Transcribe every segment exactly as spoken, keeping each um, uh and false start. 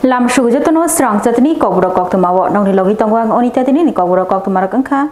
Lam sugu jotono srang chatini kokborok koktwma o nongni logi tongo ang Onita tini ni kokborok koktwma rok wngkha.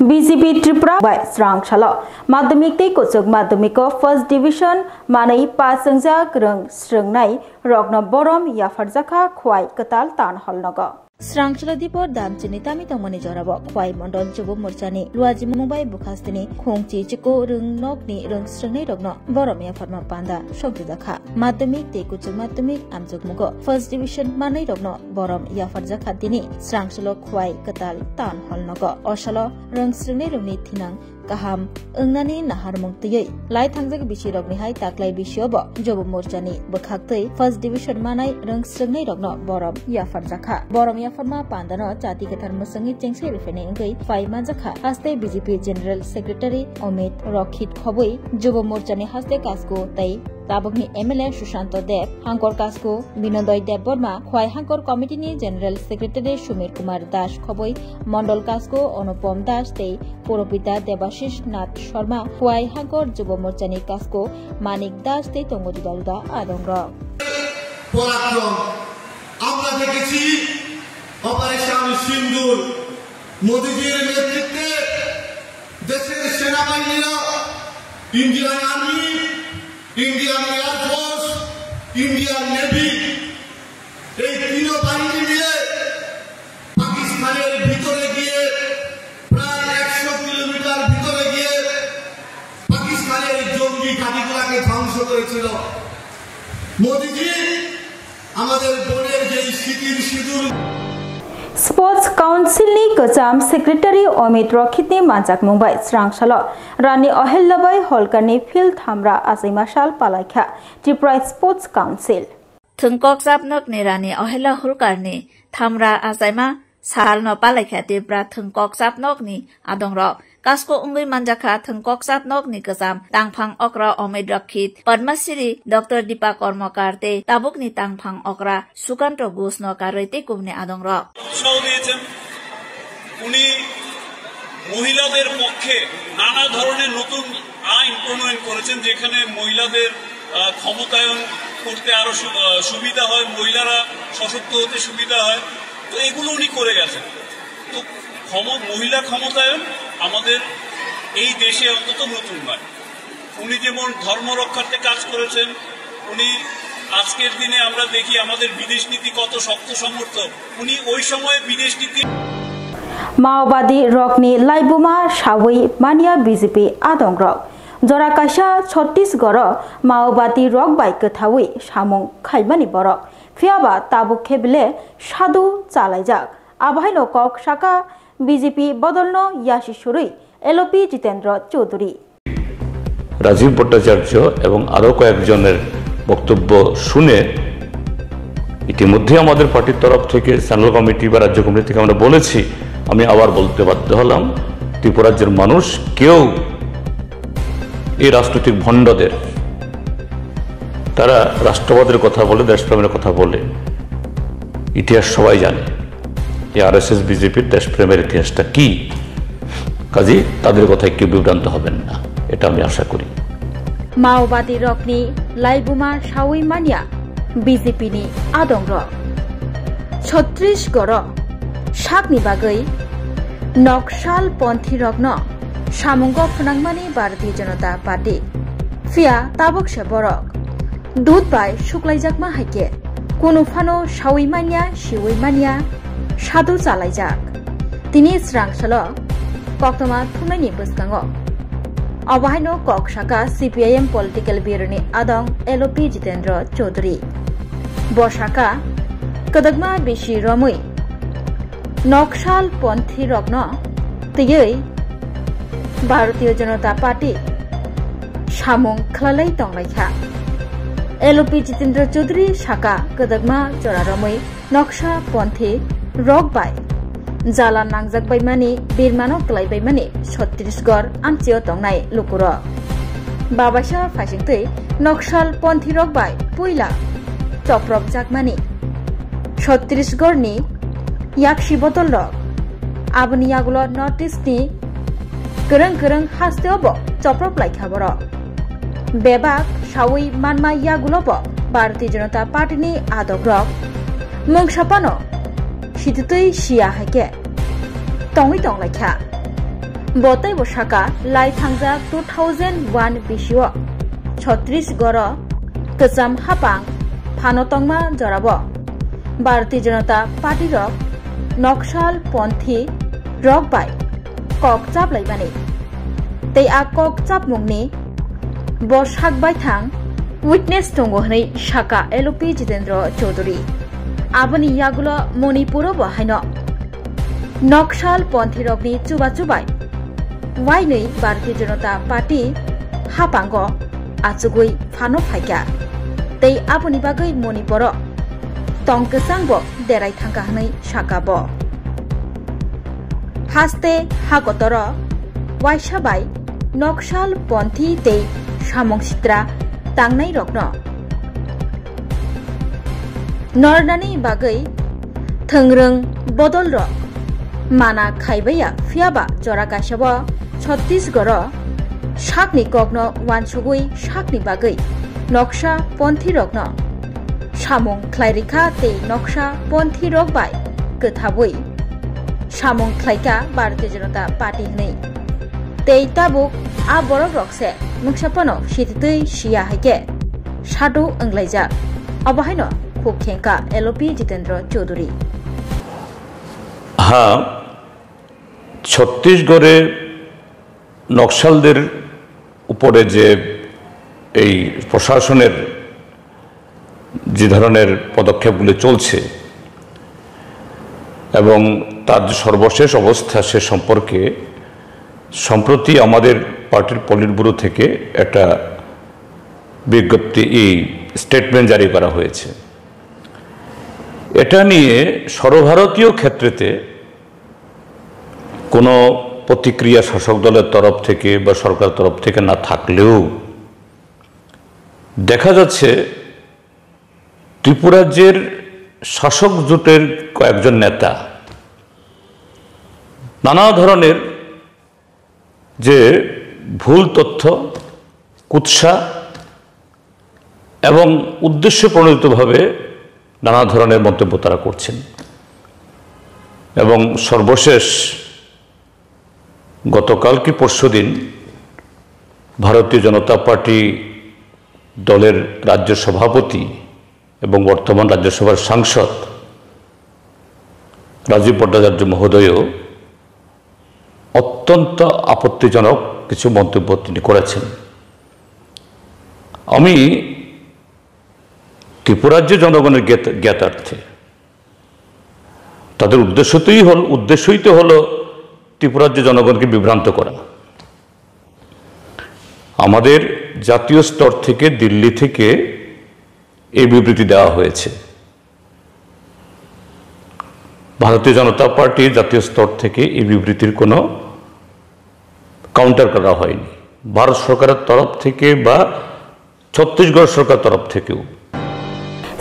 B J P Tripura bai srang salo madhyamik tei kuchuk madhyamik o first division manwi pass wngjak rwng srwngnai rokno borom yapharjakha Khwai Kwtal Town Hall nogo. Srangchwla Dipor dam chini tami tongmani jorao Khwai Mondol Jubo Morchani Luaji Mungbai Bukhastini Khongchi Chiko Rwng Nokni rwng srwngnai rokno borom yapharma panda songchajak kha. Madhyamik tei kuchuk madhyamik amjokmugo first division manwi rokno borom yapharjak kha tini Srangchwlo Khwai Kwtal Town Hall nogo. O salo rwng srwngnai rokni thinang kaham wngnani naharmung twiwi lai thangjak bisi rokni hai taklai bisio bo Jubo Morchani bwkhak twi first division manai rwng srwngnai rokno borom yapharjakha. Borom yapharma pandano chati kwthar mwswngwi chengsai rwphainai wngwi pai manjakha. Haste B J P General Secretary Amit Rokhit khobwi Jubo Morchani haste Kasku tei tabukni M L A Sushanto Deb, Hangkor Kasku Binodoy Debbarma, Khwai Hangkor Committee ni General Secretary Sumir Kumar Das khobwi Mondol Kasku Onupom Das tei Puropita Debashish Nath Sharma, Khwai Hangkor Jubo Morchani Kasku Manik Das tei tongo juda juda adongrok. পরাক্রম আমরা দেখেছি, অপারেশন সিন্দুর, মোদিজির নেতৃত্বে দেশের সেনাবাহিনীরা, Indian army, Indian air force, Indian navy, এই তিন বাহিনী মিলে পাকিস্তানের ভিতরে গিয়ে প্রায় একশো কিলোমিটার ভিতরে গিয়ে পাকিস্তানের জঙ্গি ঘাঁটিগুলোকে ধ্বংস করেছিল। মোদিজি আমাদের বোনের যেই স্মৃতির সিঁদুর Sports Council ni kwcham Secretary Amit Rokhit ni manchakmung bai srang salo Rani Ahilya bai Holkar ni field thamra achaima sal palaikha Tripura Sports Council. Thwng kokchap nokni Rani Ahilya Holkarni thamra achaima salno palaikha Tripura thwng kokchap nokni adongrok. Kasko wngwi manjakha thwng kokchap nokni kwcham tangphang okra Amit Rokhit, Padma Shri Doctor Dipa Karmakar tei tabukni tangphang okra Sukanto Ghoshno karwi tei kubuni adongrok. উৎসাহ দিয়েছেন। উনি মহিলাদের পক্ষে নানা ধরনের নতুন আইন প্রণয়ন করেছেন, যেখানে মহিলাদের, আহ, ক্ষমতায়ন করতে আরো সু-, আহ, সুবিধা হয়, মহিলারা সশক্ত হতে সুবিধা হয়। তো এগুলো উনি করে গেছেন। তো ক্ষম-, মহিলা ক্ষমতায়ন আমাদের এই দেশে অন্তত নতুন নয়। উনি যেমন ধর্ম রক্ষার্থে কাজ করেছেন, উনি আজকের দিনে আমরা দেখি আমাদের বিদেশ নীতি কত শক্ত সমর্থক। উনি ওই সময়ে বিদেশ নীতি Maobadi rokni laibuma sawi manya B J P adongrok. Jora kaisa Chhattisgarh o Maobadi rok bai kwthawi samung khaimani borok. Phiyaba tabuk khe bile sadu chalaijak. Abohaino kok saka B J P bodolno yasi surwi L O P Jitendra Chaudhary. Rajib ভট্টাচার্য এবং আরও কয়েকজনের বক্তব্য শুনে ইতিমধ্যে আমাদের পার্টির তরফ থেকে, সেন্ট্রাল কমিটি বা রাজ্য কমিটি থেকে আমরা বলেছি, আমি আবার বলতে বাধ্য হলাম, ত্রিপুরা রাজ্যের মানুষ কেউ এই রাজনৈতিক ভণ্ডদের, তারা রাষ্ট্রবাদের কথা বলে, দেশপ্রেমের কথা বলে, ইতিহাস সবাই জানে। এই আরএসএস বিজেপির দেশপ্রেমের ইতিহাসটা কি? কাজেই তাদের কথায় কেউ বিভ্রান্ত হবেন না, এটা আমি আশা করি। Maobadi rokni laibuma sawi manya B J P ni adongrok. Chhattisgarh o sakni bagwi Naxal ponthi rokno samungo phwnangmani Bharatiya Janata Party. Phiya tabuk se borok dud bai suklaijakma hai khe kunu phano sawi manya, siwi manya, sadu chalaijak. Tini srang salo koktwma thumnaini bwskango. Obo haino kok saka C P I M Political Bureau ni adong L O P Jitendra Chaudhary. Bo saka kwdwkma bisi romwi Naxal ponthi rokno twiwi Bharatiya Janata Party samung khwlalai tonglaikha. L O P Jitendra Chaudhary saka kwdwkma jora romwi Naxal ponthi rok bai jala nangjak baimani, birmano kwlai baimani Chhattisgarh amchio tongnai lukurok. Babaisa phaisingtwi Naxal ponthi rok bai puila chopropjakmani Chhattisgarh ni yaksi bodol rok. Aboni yagulo North East ni kwrwng kwrwng hasteo bo choprop laikha borok. Bebak sawi manma yagulo bo Bharatiya Janata Party ni adok rok mungsa phano sititwi siya hai khe tongwi tong lai kha. Bo tei bo saka lai thangjak two thousand one bisio Chhattisgarh o kwcham hapang phano tongma jorao Bharatiya Janata Party rok Naxal ponthi rok bai kok chaplaimani tei a kok chapmungni bo sak baithang witness tongo hwnwi saka L O P Jitendra Chaudhary. Aboni yagulo Manipuro bo haino Naxal ponthi rokni chuba chubai wainwi Bharatiya Janata Party hapango achugwi phano phaikha tei aboni bagwi Manipuro tong kwchangbo derai thangkha hwnwi saka bo. Haste hakotoro waisa bai Naxal ponthi tei samung sitra tangnairokno nornani bagwi thwngrwng bodolrok mana khaibaiya, phiyaba jora kaisao Chhattisgarh o sakni kokno uansugwi sakni bagwi Naxal ponthirokno samung khlai rikha tei Naxal ponthirok bai kwthabwi samung khlaikha Bharatiya Janata Party hwnwi. Tei tabuk a borokrok se mungsa phano sititwi siya hai khe sadu wnglaijak. Abo haino khuk khengkha L O P Jitendra Chaudhary. হ্যাঁ, ছত্তিশগড়ে নকশালদের উপরে যে এই প্রশাসনের যে ধরনের পদক্ষেপগুলি চলছে এবং তার যে সর্বশেষ অবস্থা, সে সম্পর্কে সম্প্রতি আমাদের পার্টির পলিট ব্যুরো থেকে একটা বিজ্ঞপ্তি, এই স্টেটমেন্ট জারি করা হয়েছে। এটা নিয়ে সর্বভারতীয় ক্ষেত্রেতে কোনো প্রতিক্রিয়া শাসক দলের তরফ থেকে বা সরকার তরফ থেকে না থাকলেও দেখা যাচ্ছে ত্রিপুরাজ্যের শাসক জোটের কয়েকজন নেতা নানা ধরনের যে ভুল তথ্য, কুৎসা এবং উদ্দেশ্য প্রণোদিতভাবে নানা ধরনের মন্তব্য তারা করছেন। এবং সর্বশেষ গতকাল কি পরশুদিন ভারতীয় জনতা পার্টি দলের রাজ্য সভাপতি এবং বর্তমান রাজ্যসভার সাংসদ রাজীব ভট্টাচার্য মহোদয়ও অত্যন্ত আপত্তিজনক কিছু মন্তব্য তিনি করেছেন। আমি ত্রিপুরাজ্য জনগণের জ্ঞাত-, জ্ঞাতার্থে, তাদের উদ্দেশ্যতেই হল, উদ্দেশ্যই তো হলো ত্রিপুরাজ্য জনগণকে বিভ্রান্ত করা। আমাদের জাতীয় স্তর থেকে, দিল্লি থেকে এই বিবৃতি দেওয়া হয়েছে। ভারতীয় জনতা পার্টি জাতীয় স্তর থেকে এই বিবৃতির কোনো কাউন্টার করা হয়নি, ভারত সরকারের তরফ থেকে বা ছত্তিশগড় সরকার তরফ থেকেও।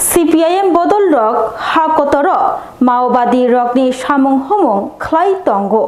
C P I M bodol rok ha kotoro Maobadi rokni samung humung khlai tongo.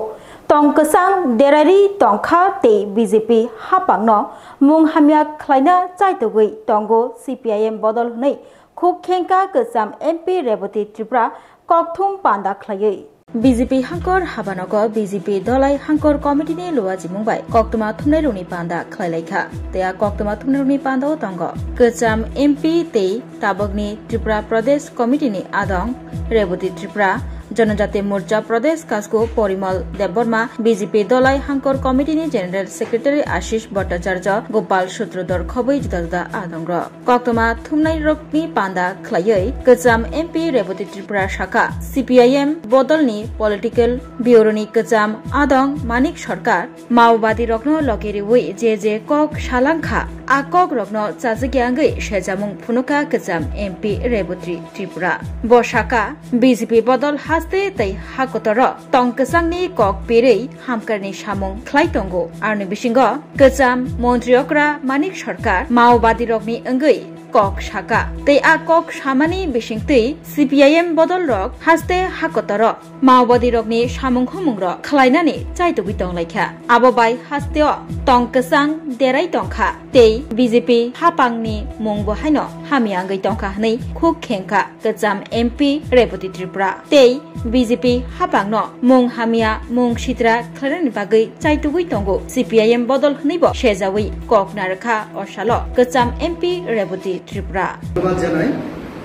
Tong kwchang derari tongkha tei B J P hapangno mung hamya khlaina chaitogwi tongo C P I M bodol hwnwi khuk khengkha kwcham M P Rebati Tripura kokthum panda khlaiwi. B J P hangkor habanogo B J P dolai hangkor committee ni luajimung bai koktwma thumnairokni panda khlailaikha. Tei a koktwma thumnairokni pandao tongo kwcham M P tei tabukni Tripura Pradesh Committee ni adong Rebati Tripura, Janajati Morcha Pradesh Kasku Porimal Debbarma, B J P dolai hangkor committee ni General Secretary Ashish Bhattacharya, Gopal Sutradhar khobwi juda juda adongrok. Koktwma thumnairokni panda khlaiwi kwcham M P Rebati Tripura sakha, C P I M bodolni political bureau ni kwcham adong Manik Sarkar Maobadi rokno logi riwi je je kok salangkha, a kok rokno chajagya wngwi sejamung phunukha kwcham M P Rebati Tripura. Bo sakha, B J P bodol haste tei hakotoro tong kwchangni kok pirwi hamkarni samung khlai tongo. Aroni bisingo kwcham montri okra Manik Sarkar Maobadi rokni wngwi kok saka. Tei a kok samani bisingtwi C P I M bodol rok haste hakotoro Maobadi rokni samung humung rok khlainani chaitugwi tonglaikha. Abo bai hasteo tong kwchang derai tongkha tei B J P hapangni mungbo haino hamya wngwi tongkha hwnwi khuk khengkha kwcham M P Rebati Tripura tei B J P hapangno mung hamya mung sitra khlainani bagwi chaitugwi tongo C P I M bodol hwnwibo sejawi kok narwkha o salo kwcham M P Rebati Tripura. ধন্যবাদ জানাই।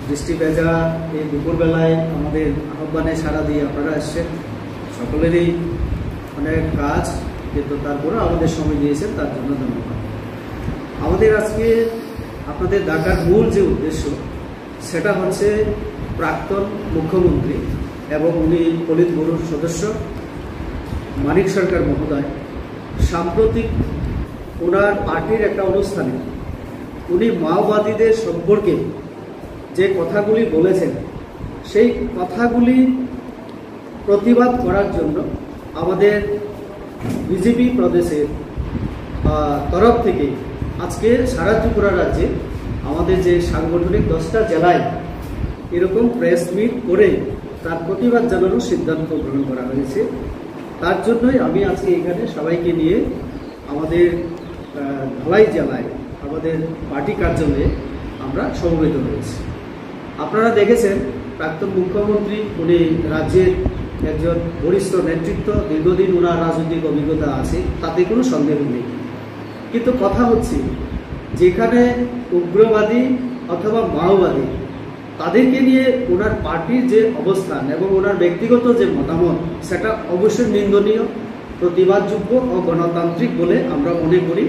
বৃষ্টি ভেজা এই দুপুরবেলায় আমাদের আহ্বানে সাড়া দিয়ে আপনারা এসেছেন। সকলেরই অনেক কাজ, কিন্তু তারপরেও আমাদের সময় দিয়েছেন, তার জন্য ধন্যবাদ। আমাদের আজকে আপনাদের ডাকার মূল যে উদ্দেশ্য, সেটা হচ্ছে প্রাক্তন মুখ্যমন্ত্রী এবং উনি পলিট ব্যুরোর সদস্য মানিক সরকার মহোদয় সাম্প্রতিক ওনার পার্টির একটা অনুষ্ঠানে উনি মাওবাদীদের সম্পর্কে যে কথাগুলি বলেছেন, সেই কথাগুলি প্রতিবাদ করার জন্য আমাদের বিজেপি প্রদেশের, আহ, তরফ থেকে আজকে সারা ত্রিপুরা রাজ্যে আমাদের যে সাংগঠনিক দশটা জেলায় এরকম প্রেস মিট করে তার প্রতিবাদ জানানোর সিদ্ধান্ত গ্রহণ করা হয়েছে। তার জন্যই আমি আজকে এখানে সবাইকে নিয়ে আমাদের, আহ, ধলাই জেলায় আমাদের পার্টি কার্যালয়ে আমরা সমবেত হয়েছি। আপনারা দেখেছেন, প্রাক্তন মুখ্যমন্ত্রী, উনি রাজ্যের একজন বরিষ্ঠ নেতৃত্ব, দীর্ঘদিন ওনার রাজনৈতিক অভিজ্ঞতা আছে, তাতে কোনো সন্দেহ নেই। কিন্তু কথা হচ্ছে, যেখানে উগ্রবাদী অথবা মাওবাদী, তাদেরকে নিয়ে ওনার পার্টির যে অবস্থান এবং ওনার ব্যক্তিগত যে মতামত, সেটা অবশ্যই নিন্দনীয়, প্রতিবাদযোগ্য ও গণতান্ত্রিক বলে আমরা মনে করি।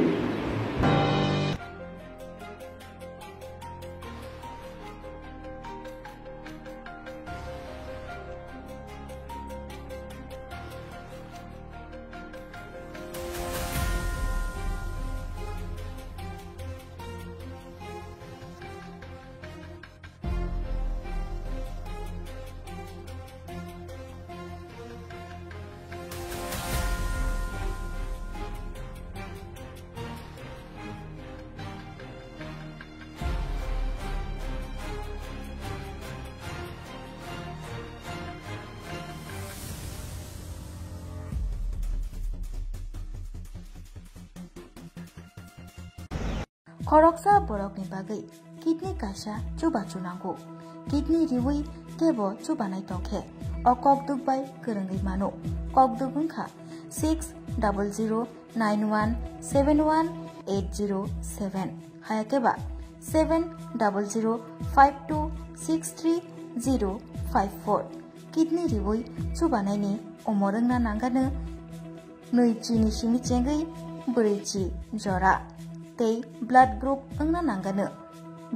Khoroksa borokni bagwi kidney kaisa chubachu nango. Kidney riwi kebo chubanai tongkhe, o kokduk bai kwrwngwi mano. Kokduk wngkha six double zero nine one seven one eight zero seven, hayakhe ba seven double zero five two six three zero five four. Kidney riwi chubanaini umor wngna nangano nwi chini simi chengwi brwi chi jora tei blood group wngna nangano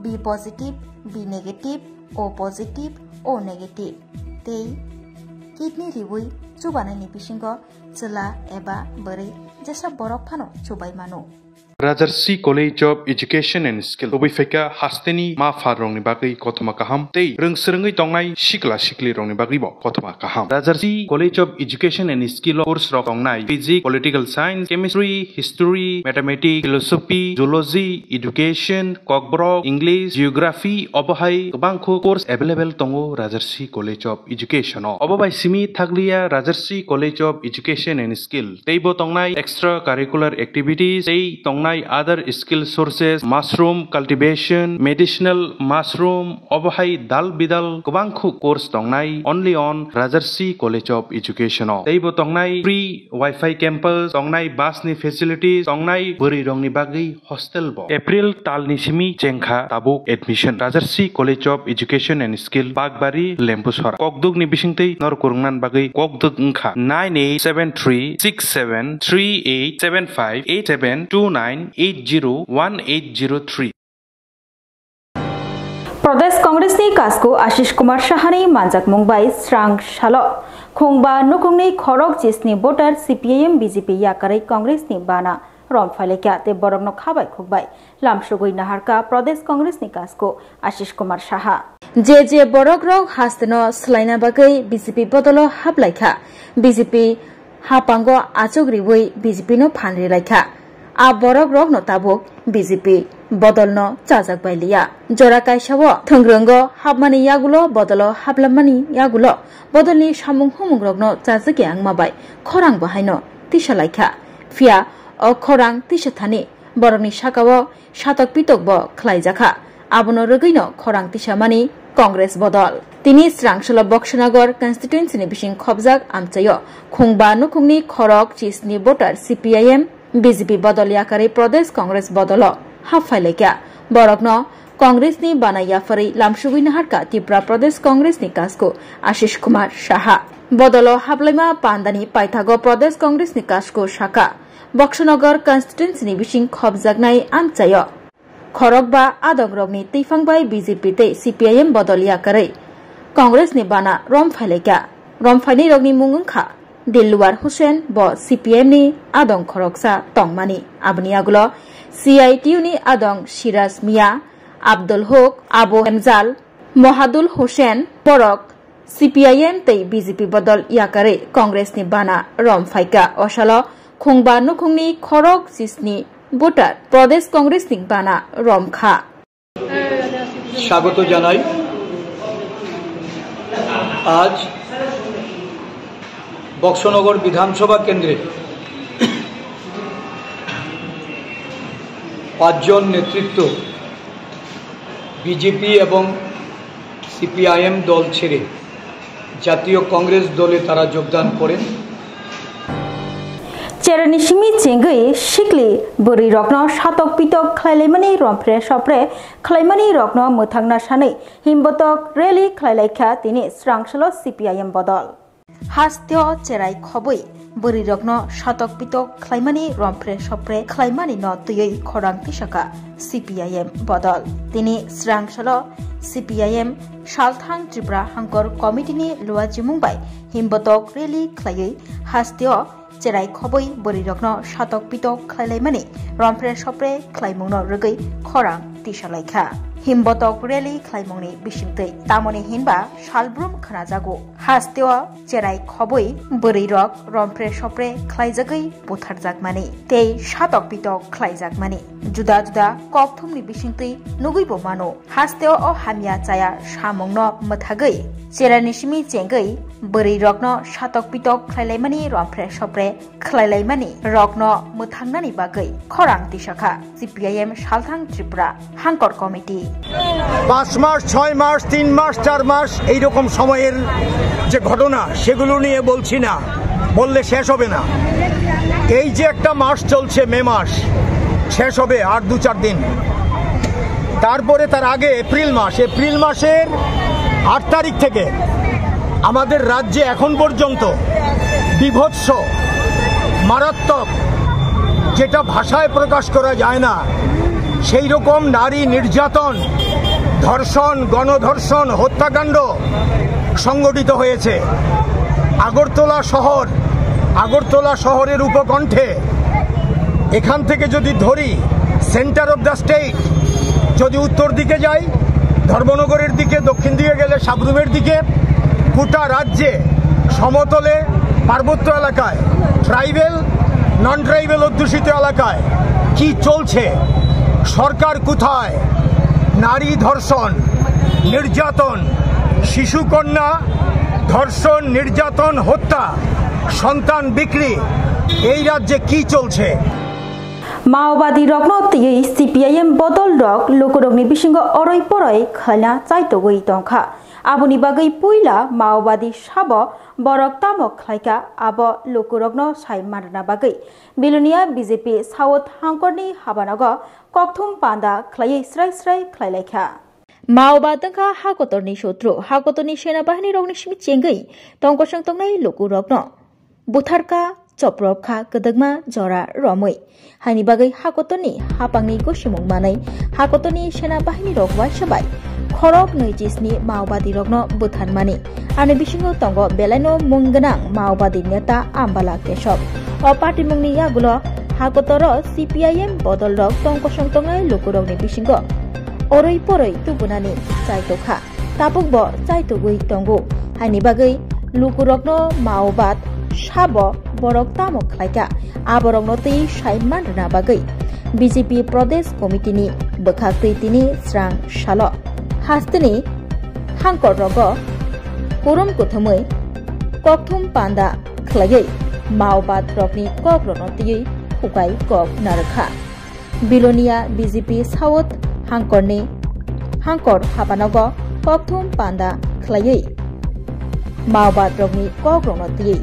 B positive, B negative, O positive, O negative tei kidney riwi chubanaini bisingo chwla eba bwrwi jesa borok phano chubai mano. Rajarsi College of Education and Skill, tubui phaikha hasteni ma pha rokni bagwi kothoma kaham tei rwng swrwngwi tongnai sikla sikli rokni bagwibo kothoma kaham. Rajarsi College of Education and Skill o course rok tongnai Physics, Political Science, Chemistry, History, Mathematics, Philosophy, Zoology, Education, Kokborok, English, Geography, obo hai kwbangkho course available tongo Rajarsi College of Education o. Obo bai simi thakliya Rajarsi College of Education and Skill, teibo tongnai extra curricular activities, tei tongnai other skill sources, mushroom cultivation, medicinal mushroom, obo hai dal bidal kwbangkho course tongnai only on Rajarsi College of Education o. Teibo tongnai free Wi-Fi campus, tongnai bus ni facilities, tongnai bwrwi rokni bagwi hostel bo. April talni simi chengkha tabuk admission. Rajarsi College of Education and Skill, Bakbari, Lembusora. Kokdukni bisingtwi nor kwrwngnan bagwi kokduk wngkha nine eight seven three six seven three eight seven five eight seven two nine eight zero one eight zero three. Pradesh Congress ni kasku Ashish Kumar Saha ni manjakmung bai srang salo khungba nukhungni khorok jisni voter C P I M B J P yakarwi Congress ni bana rom phailekha tei borokno khabai khukbai lamsugwi naharkha Pradesh Congress ni kasku Ashish Kumar Saha. Je je borok rok hasteno swlaina bagwi B J P bodolo haplaikha, B J P hapango achuk riwi B J P no phan rilaikha. A borok rokno tabuk B J P bodolno chajak bai liya. Jora kaisao thwngwrwngo hapmani yagulo bodolo haplamani yagulo bodolni samung humungrokno chajak ya wngma bai khorang bo haino tisa laikha. Phiya o khorang tisa thani borokni sakao satok pitok bo khlaijakha. Abono rwgwino khorang tisamani Congress bodol. Tini Srangsalo Boksanagar constituency ni bising khobjak amchaio khungba nukhungni khorok chisni voter C P I M, B J P bodol yakarwi Pradesh Congress bodolo happhailaikha. Borokno Congress ni bana yapharwi lamsugwi naharkha Tripura Pradesh Congress ni kasku Ashish Kumar Saha. Bodolo haplaima pandani paithago Pradesh Congress ni kasku sakha, Boksanagar constituency ni bising khobjaknai amchaio khorokba adongrokni twiphang bai B J P tei C P I M bodol yakarwi Congress ni bana romphailaikha. Romphainairokni mung wngkha Dilwar Hussain, bo C P M ni adong khoroksa tongmani. Aboni yagulo C I T U ni adong Siraj Mia, Abdul Huk, Abu Hemzal, Mohadul Hussain, borok C P I M tei B J P bodol yakarwi Congress ni bana romphaikha. O salo khungba nukhungni khorok chisni voter Pradesh Congress ni bana romkha. স্বাগত জানাই। আজ বক্সনগর বিধানসভা কেন্দ্রে পাঁচজন নেতৃত্ব বিজেপি এবং সিপিআইএম দল ছেড়ে জাতীয় কংগ্রেস দলে তারা যোগদান করেন। Cherani simi chengwi sikli bwrwi rokno satok pitok khlailaimani rompre sopre khlaimani rokno mwthangna sanwi himbotok rally khlailaikha tini Srangsalo C P I M bodol. Hasteo cherai khobwi bwrwirokno satok pitok khlaimani rompre sopre khlaimani no twiwi khorang tisakha C P I M bodol. Tini Srangsalo C P I M Salthang Tripura Hangkor Committee ni luachimung bai himbotok rally khlaiwi hasteo cherai khobwi bwrwirokno satok pitok khlailaimani rompre sopre khlaimungno rwgwi khorang tisalaikha. Himbotok rally khlaimungni bisingtwi tamoni hinba salbrum khnajago. Hasteo cherai khobwi bwrwirok rompre sopre khlaijagwi butharjakmani tei satok pitok khlaijakmani juda juda kokthumni bisingtwi nugwibo mano. Hasteo o hamya chaya samungno mwthagwi cherani simi chengwi bwrwirokno satok pitok khlailaimani rompre sopre khlailaimani rokno mwthangnani bagwi khorang tisakha C P I M Salthang Tripura Hangkor Committee. পাঁচ মাস, ছয় মাস, তিন মাস, চার মাস এইরকম সময়ের যে ঘটনা, সেগুলো নিয়ে বলছি না, বললে শেষ হবে না। এই যে একটা মাস চলছে, মে মাস, শেষ হবে আর দু চার দিন, তারপরে তার আগে এপ্রিল মাস, এপ্রিল মাসের আট তারিখ থেকে আমাদের রাজ্যে এখন পর্যন্ত বীভৎস, মারাত্মক, যেটা ভাষায় প্রকাশ করা যায় না, সেই রকম নারী নির্যাতন, ধর্ষণ, গণধর্ষণ, হত্যাকাণ্ড সংঘটিত হয়েছে। আগরতলা শহর, আগরতলা শহরের উপকণ্ঠে, এখান থেকে যদি ধরি, সেন্টার অফ দ্য স্টেট, যদি উত্তর দিকে যাই, ধর্মনগরের দিকে, দক্ষিণ দিকে গেলে সাবরুমের দিকে, গোটা রাজ্যে সমতলে, পার্বত্য এলাকায়, ট্রাইবেল, নন ট্রাইবেল অধ্যুষিত এলাকায় কি চলছে, সরকার কোথায়, নারী ধর্ষণ, নির্যাতন, শিশু কন্যা ধর্ষণ, নির্যাতন, হত্যা, সন্তান বিক্রি, এই রাজ্যে কি চলছে? Maobadi rokno twiwi C P I M bodol rok lukurokni bisingo oroi poroi khlaina chaitogwi tongkha. Aboni bagwi puila Maobadi sabo borok tamo khlaikha, abo lukurokno sai manrwna bagwi Bilonia B J P South hangkorni habanogo kokthum panda khlaiwi srai srai khlailaikha. Maobad wngkha hakotorni sotro. Hakotorni sena bahinirokni simi chengwi tongkosong tongnai lukurokno butharkha, choprokha kwdwkma jora romwi. Haini bagwi hakotorni hapangni gosimung manwi hakotorni sena bahinirok uaisa bai khorok nwi chisni Maobadirokno butharmani. Ani bisingo tongo belaino mung gwnang Maobadi neta Ambala Keshab. O patimungni yagulo hakotoro C P I M bodolrok tongkosong tongnai lukurokni bisingo oroi poroi tubunani chaitokha. Tabukbo chaitogwi tongo. Haini bagwi lukurokno Maobad sabo borok tamo khlaikha, aborokno twi sai manrwna bagwi B J P Pradesh Committee ni Bwkha twi tini srang salo hasteni hangkor rogo kurum kuthumwi kokthum panda khlaiwi Maobadirokni kokrokno twiwi hukai kok narwkha. Bilonia B J P South hangkorni hangkor hapanogo kokthum panda khlaiwi Maobadirokni kokrokno twiwi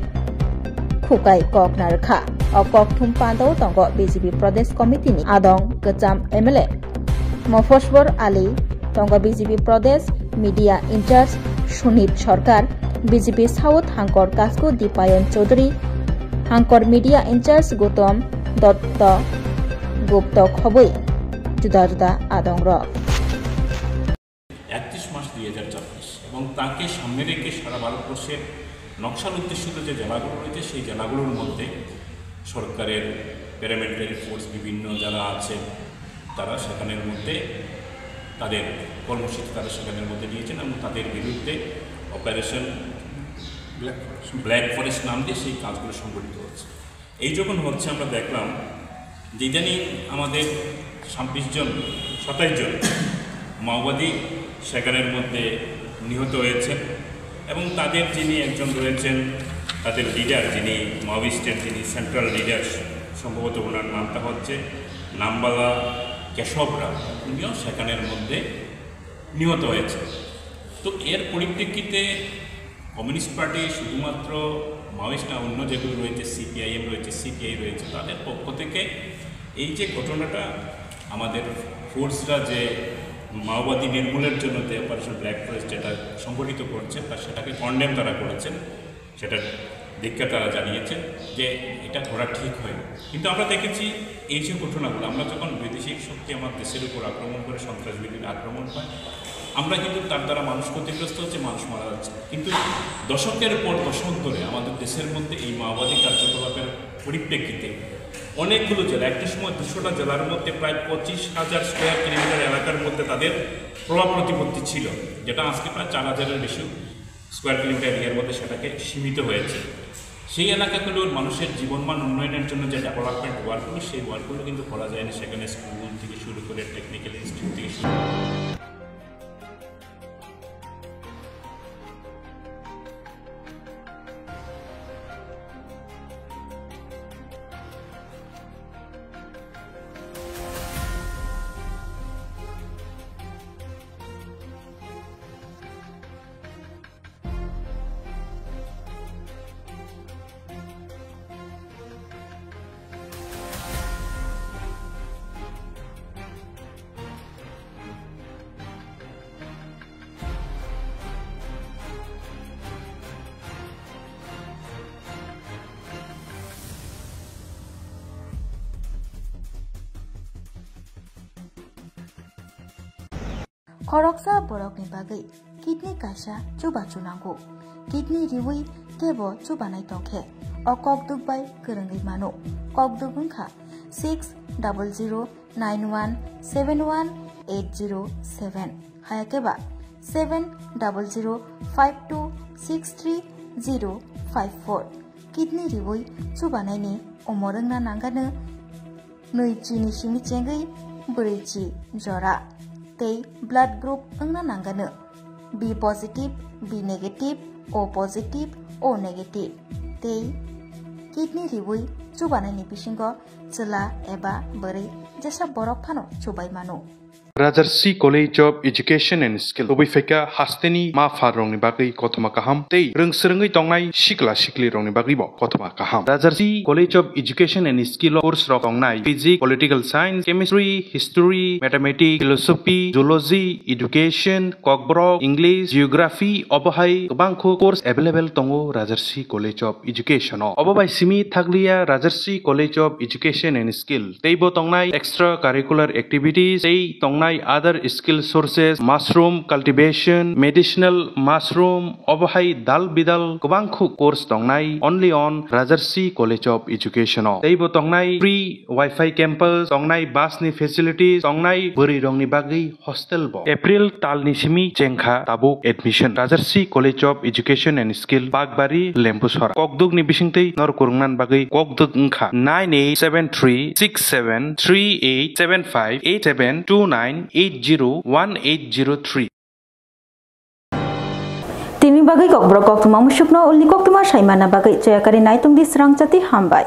khukai kok narwkha. O kokthum pandao tongo B J P Pradesh Committee ni adong kwcham M L A Mofosbor Ali, tongo B J P Pradesh Media in-charge Sunit Sarkar, B J P South hangkor Kasku Dipayan Chaudhary, hangkor media in-charge Gautam Dutta Gupta khobwi juda juda adongrok. একত্রিশ মার্চ দুই হাজার চব্বিশ এবং তাকে সামনে রেখে সারা ভারতবর্ষের নকশাল অধ্যুষিত যে জেলাগুলো রয়েছে সেই জেলাগুলোর মধ্যে সরকারের প্যারামিলিটারি ফোর্স বিভিন্ন যারা আছে তারা সেখানের মধ্যে তাদের কর্মসূচি তারা সেখানের মধ্যে নিয়েছেন এবং তাদের বিরুদ্ধে অপারেশন ব্ল্যাক ফরেস্ট নাম দিয়ে সেই কাজগুলো সংগঠিত হচ্ছে। এই যখন হচ্ছে আমরা দেখলাম যে ইদানিং আমাদের ছাব্বিশ জন সাতাইশ জন মাওবাদী সেখানের মধ্যে নিহত হয়েছেন এবং তাদের যিনি একজন রয়েছেন তাদের লিডার যিনি মাওয়িস্টের যিনি সেন্ট্রাল লিডার সম্ভবত ওনার নামটা হচ্ছে নাম্বালা কেশব রাও উনিও সেখানের মধ্যে নিহত হয়েছে। তো এর পরিপ্রেক্ষিতে কমিউনিস্ট পার্টি শুধুমাত্র মাওয়িস্ট না অন্য যেগুলো রয়েছে সিপিআইএম রয়েছে সিপিআই রয়েছে তাদের পক্ষ থেকে এই যে ঘটনাটা আমাদের ফোর্সরা যে মাওবাদী নির্মূলের জন্য যে অপারেশন ব্ল্যাক ফরেস্ট যেটা সংগঠিত করছে তা সেটাকে কন্ডেম তারা করেছেন। সেটা ধিক্কার তারা জানিয়েছেন যে এটা করা ঠিক হয়নি। কিন্তু আমরা দেখেছি এই যে ঘটনাগুলো আমরা যখন বৈদেশিক শক্তি আমার দেশের উপর আক্রমণ করে সন্ত্রাসবাদীর আক্রমণ হয় আমরা কিন্তু তার দ্বারা মানুষ ক্ষতিগ্রস্ত হচ্ছে মানুষ মারা যাচ্ছে কিন্তু দশকের পর দশক ধরে আমাদের দেশের মধ্যে এই মাওবাদী কার্যকলাপের পরিপ্রেক্ষিতে অনেকগুলো জেলা একটা সময় দুশোটা জেলার মধ্যে প্রায় পঁচিশ হাজার স্কোয়ার কিলোমিটার এলাকার মধ্যে তাদের প্রভাব প্রতিপত্তি ছিল যেটা আজকে প্রায় চার হাজারের বেশি স্কোয়ার কিলোমিটার এরিয়ার মধ্যে সেটাকে সীমিত হয়েছে। সেই এলাকাগুলোর মানুষের জীবনমান উন্নয়নের জন্য যে ডেভেলপমেন্ট ওয়ার্কগুলো সেই ওয়ার্কগুলো কিন্তু করা যায়নি। সেখানে স্কুল থেকে শুরু করে টেকনিক্যাল ইনস্টিটিউট থেকে শুরু করে Khoroksa borokni bagwi kidney kaisa chubachu nango. Kidney riwi kebo chubanai tongkhe o kokduk bai kwrwngwi mano. Kokduk wngkha six double zero nine one seven one eight zero seven, hayakhe ba seven double zero five two six three zero five four. Kidney riwi chubanaini umor wngna nangano nwi chini simi chengwi bwrwi chi jora tei blood group wngna nangano B positive, B negative, O positive, O negative tei kidney riwi chubanaini bisingo chwla eba bwrwi jesa borok phano chubai mano. Rajarsi College of Education and Skill tubui phaikha hasteni ma pha rokni bagwi kothoma kaham tei rwngswrwngwi tongnai sikla sikli rokni bagwibo kothoma kaham. Rajarsi College of Education and Skill o course rok tongnai Physics, Political Science, Chemistry, History, Mathematics, Philosophy, Zoology, Education, Kokborok, English, Geography, obo hai kwbangkho course available tongo Rajarsi College of Education o. Obo bai simi thakliya Rajarsi College of Education and Skill teibo tongnai extra curricular activities tei tongnai Other skill sources, mushroom cultivation, medicinal mushroom, obo hai dal bidal kwbang khuk course tongnai only on Rajarsi College of Education o. Teibo tongnai free Wi-Fi campus, tongnai bus ni facilities, tongnai bwrwi rokni bagwi hostel bo. April tal ni simi chengkha tabuk admission. Rajarsi College of Education and Skill, Bakbari, Lembusora. Kokduk ni bisingtwi nor kurungnan bagwi kokduk wngkha nine eight seven three six seven three eight seven five eight seven two nine eight zero one eight zero three. Tini bagwi kokborok koktwma musukno ulni koktwma saimana bagwi chayakari naitung di srangchati hambai.